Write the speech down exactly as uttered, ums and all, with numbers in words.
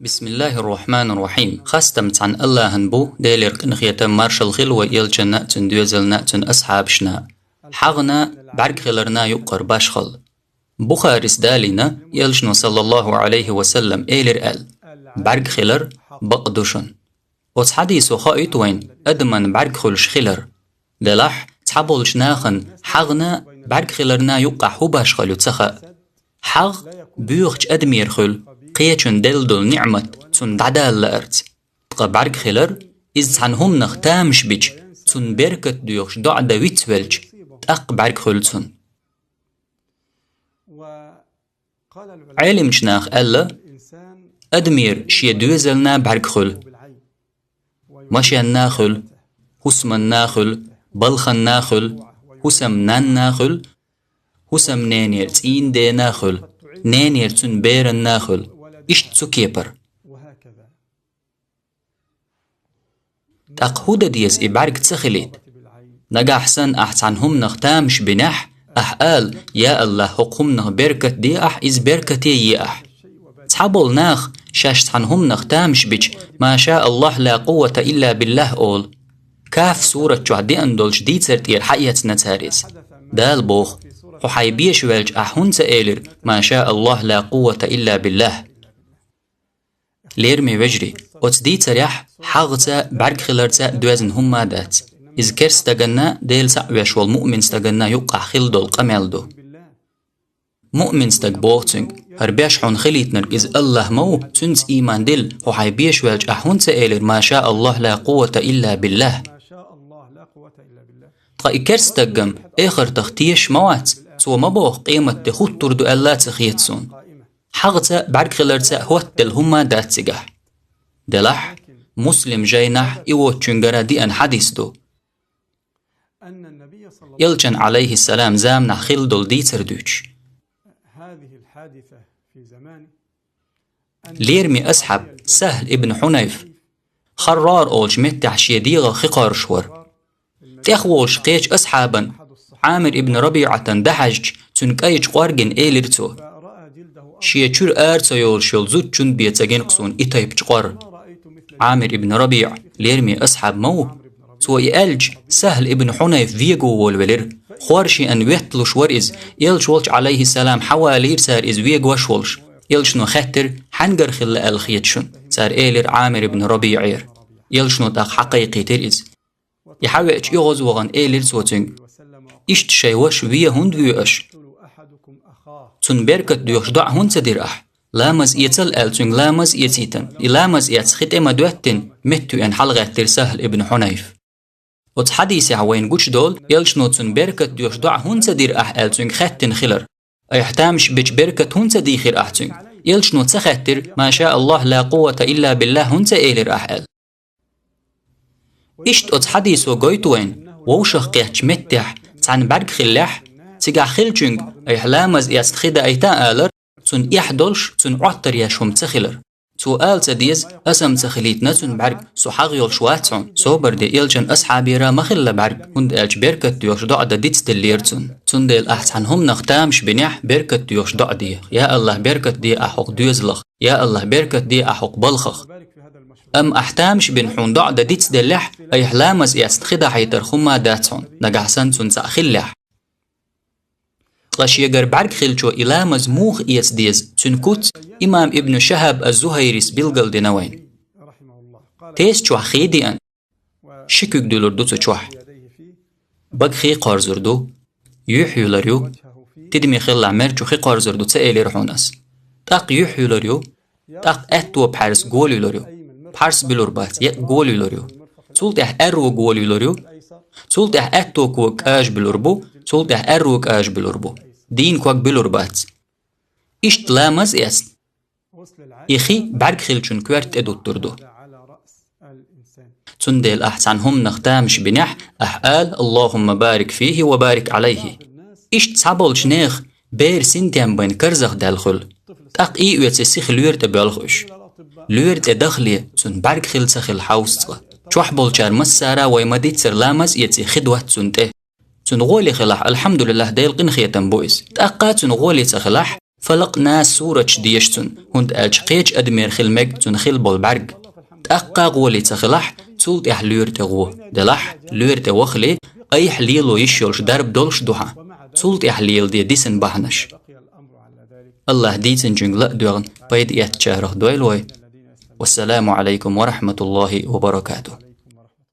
بسم الله الرحمن الرحيم. Хастам цхьан Аллахьан бу, Делера къинхетам, маршалла хила вай элчанна а, цуьнан доьзална а, цуьнан асхьабашна а. ХьагӀна, бӀаьрг хиларна юккъара башхалла. Бухарис далийна, элчано, саллаллаху Ӏалайхи ва саллам, элира аьлла: «БӀаьрг хилар бакъ ду шуна». Оцу хьадисо хоуьйту вайна адаман бӀаьрг хуьлуш хилар. Делахь, цхьаболчу нахана хьагӀна, бӀаьрг хиларна юккъахь хӀун башхалла ю ца хаьа. ХьагӀ боьхачу адамера хуьлу, кхечунна делла долу ниӀмат цунна дӀадала лаарца. Ткъа бӀаьрг хилар, иза цхьана хӀуманах тамаш бича, цунна беркат доьхуш доӀа дан вицвелча, тӀаккха бӀаьрг хуьлу цунна. Ӏелимчу наха аьлла, адамера шен доьзална бӀаьрг хуьлу, машенна хуьлу, хӀусамна хуьлу, балханна хуьлу, хӀусамнанна хуьлу, хӀусамненера цӀийнан дена хуьлу, ненера цуьнан беранна хуьлу, иштта цу кепара. ТӀаккха хӀун дан деза и бӀаьрг ца хилийта? Нагахь санна ахь цхьана хӀуманах тамаш бинехь, ахь ала: «Я АллахӀ, хӀокху хӀуманах беркат де ахь, иза беркате е ахь». Цхьаболу наха шаьш цхьана хӀуманах тамаш бича, «Ма ша АллахӀ, ла къуввата илла биллахӀ», олу. Каф сурат чохь деана долчу дийцар тӀера хьаэцна цара иза. Дала боху: «Хьо хьайн беша ваьлча, ахь хӀунда ца элира: „Ма ша АллахӀ, ла къуввата илла биллахӀ“?» Лераме вежарий, оцу дийцарехь хьагӀца, бӀаьрг хиларца доьзна хӀумма а дац. Иза керста стаганна, Дела цхьаъ веш волу муъмин стаганна юккъахь хила долу къамел ду. Муъмин стаг боху цуьнга: «ХӀара беш хьуна хилийтинарг иза АллахӀ ма ву, цуьнца ийман дилла, хьо хьайн беша ваьлча, ахь хӀунда ца элира: „Ма ша АллахӀ, ла къуввата илла биллахӀ“?» Ткъа и керста стаггам эхартах тешаш ма вац, цо ма боху: «Къематде хӀуттур ду аьлла а ца хета суна». ХьагӀца, бӀаьрг хиларца хӀоттаделла хӀумма а дац цигахь. Делахь, Муслим жайнахь и воцучуьнгара деана хьадис ду. Элчан, Ӏалайхиссалам, заманахь хилла долу дийцар дуьйцуш. Лераме асхьаб Сахьл ибн Хьунайф Харрар олучу меттехь шен дегӀах хи кхорзуш вара. ТӀехволуш кхечу асхьабан, Ӏамир ибн РабиӀатан, дӀахьаьжча, цуьнан кӀайчу къоргина элира цо: «Шен чуьра ара ца йолуш йолу зудчун бен ца гина-кх суна и тайпа чкъор». Ӏамир ибн РабиӀа лераме асхьаб ма ву. Цо и аьлча, Сахьл ибн Хьунайф вего волавелира. Хорша еана ветталуш вара иза, элча волчу, Ӏалайхиссалам, хьавалийра цара иза вегош волуш. Элчано хаьттира: «Хьаьнгара хилла аьлла хета шуна?» Цара элира Ӏамир ибн РабиӀера. Элчано тӀаккха хьакхайкхийтира иза. И хьавеача, оьгӀазвахана элира цо цуьнга: «Иштта шайн ваша вен хӀунда воь аша? Цунна беркат доьхуш доӀа хӀунда ца дира ахь? Ламаз эцал», аьлла, цуьнга ламаз эцийтина. И ламаз эцна хи тӀе ма доьттина, меттавеана хьалагӀаьттира Сахьл ибн Хьунайф. Оцу хьадисехь вайна гучудолу, элчано цунна беркат доьхуш доӀа хӀунда ца дира ахь аьлла цуьнга хаьттина хилар. Айхьа тамаш бича беркат хӀунда ца дийхира ахь цуьнга? Элчано ца хаьттира: «Ма ша АллахӀ, ла къуввата илла биллахӀ» хӀунда ца элира ахь аьлла? Иштта оцу хьадисо гойту вайна, вовшах кхеттачу меттехь цхьаьна бӀаьрг хиллехь, цигахь хиллачуьнга айхьа ламаз эцна хи даийта алар, цунна эхь долуш, цунна Ӏоттар еш хӀума ца хилар. Цо ала ца деза: «Аса-м ца хилийтина цунна бӀаьрг, со хьагӀ йолуш вац хьуна». Собар де, элчан асхьабера ма хилла бӀаьрг, хӀунда аьлча беркат доьхуш доӀа дан дицделлера цунна. Цундела ахь цхьана хӀуманах тамаш бинехь, беркат доьхуш доӀа де: «Я АллахӀ, беркат де ахь хӀокху доьзалах. Я АллахӀ, беркат де ахь хӀокху балхах». Амма ахь тамаш бина хьуна доӀа дан дицделлехь, айхьа ламаз эцна хи дахьийтар хӀумма а дац хьуна, нагахь санна цунна цхьаъ хиллехь. Ткъа шегара бӀаьрг хиллачо и ламаз муха эца деза, цуьнан куц имам Ибн Шахьаб аз-Зухайрис билгалдина вайна. Теса чохь хи деана, ши куьг дуьлур ду цу чохь. Бага хи кхорзур ду, юьхь юьлур ю, тидаме хиллехь мер чу хи кхорзур ду ца элира хьуна ас. ТӀаккха юьхь юьлур ю, тӀаккха аьтту пхьаьрса гола юьлур ю. Пхьарс буьлур бац, еккъа гола юьлур ю. Цул тӀаьхьа аьрру гола юьлур ю. Цул тӀаьхьа аьтту кога кӀажа буьлур бу, цул тӀаьхьа аьрру кӀажа буьлур бу. Дийна ког буьлур бац. Иштта ламаз эцна, и хи бӀаьрг хиллачун коьрта тӀе дуттур ду. Цундела ахь цхьана хӀуманах тамаш бинехь, ахь ала: «Аллахумма барик фихи ва барик Ӏалайхи». Иштта цхьаболчу нехан бер синтем байна карзахдаьлла хуьлу. ТӀаккха и оьцу сиха лоьра тӀе боьлху уьш. Лоьра тӀе дахале, цунна бӀаьрг хилла ца хилла хьовса цкъа. Чохь болчара массара а вай ма-дийццара ламаз эций, хи доцца цунна тӀе. Цуьнан гӀоле хилахь, алхьамдулиллахӀ, Делан къинхетам бу иза. ТӀаккха цуьнан гӀоле ца хилахь, Фалакъ, Нас сураташ деша цунна, хӀунда аьлча кхеча адамера хила мег цунна хила бола бӀарг. ТӀаккха гӀоли ца хилахь, цул тӀехьа лоьра тӀе гӀо. Делахь, лоьра тӀе вахале, айхьа лело йиш йолуш дарба долуш ду хьан. Цул тӀехьа леладе дисина бахьанаш. АллахӀа дийцинчуьнга ла а доьгӀна, пайда эцначарах дойла вай. Вассаламу Ӏалайкум ва рахьматуллахӀи ва баракатухӀ.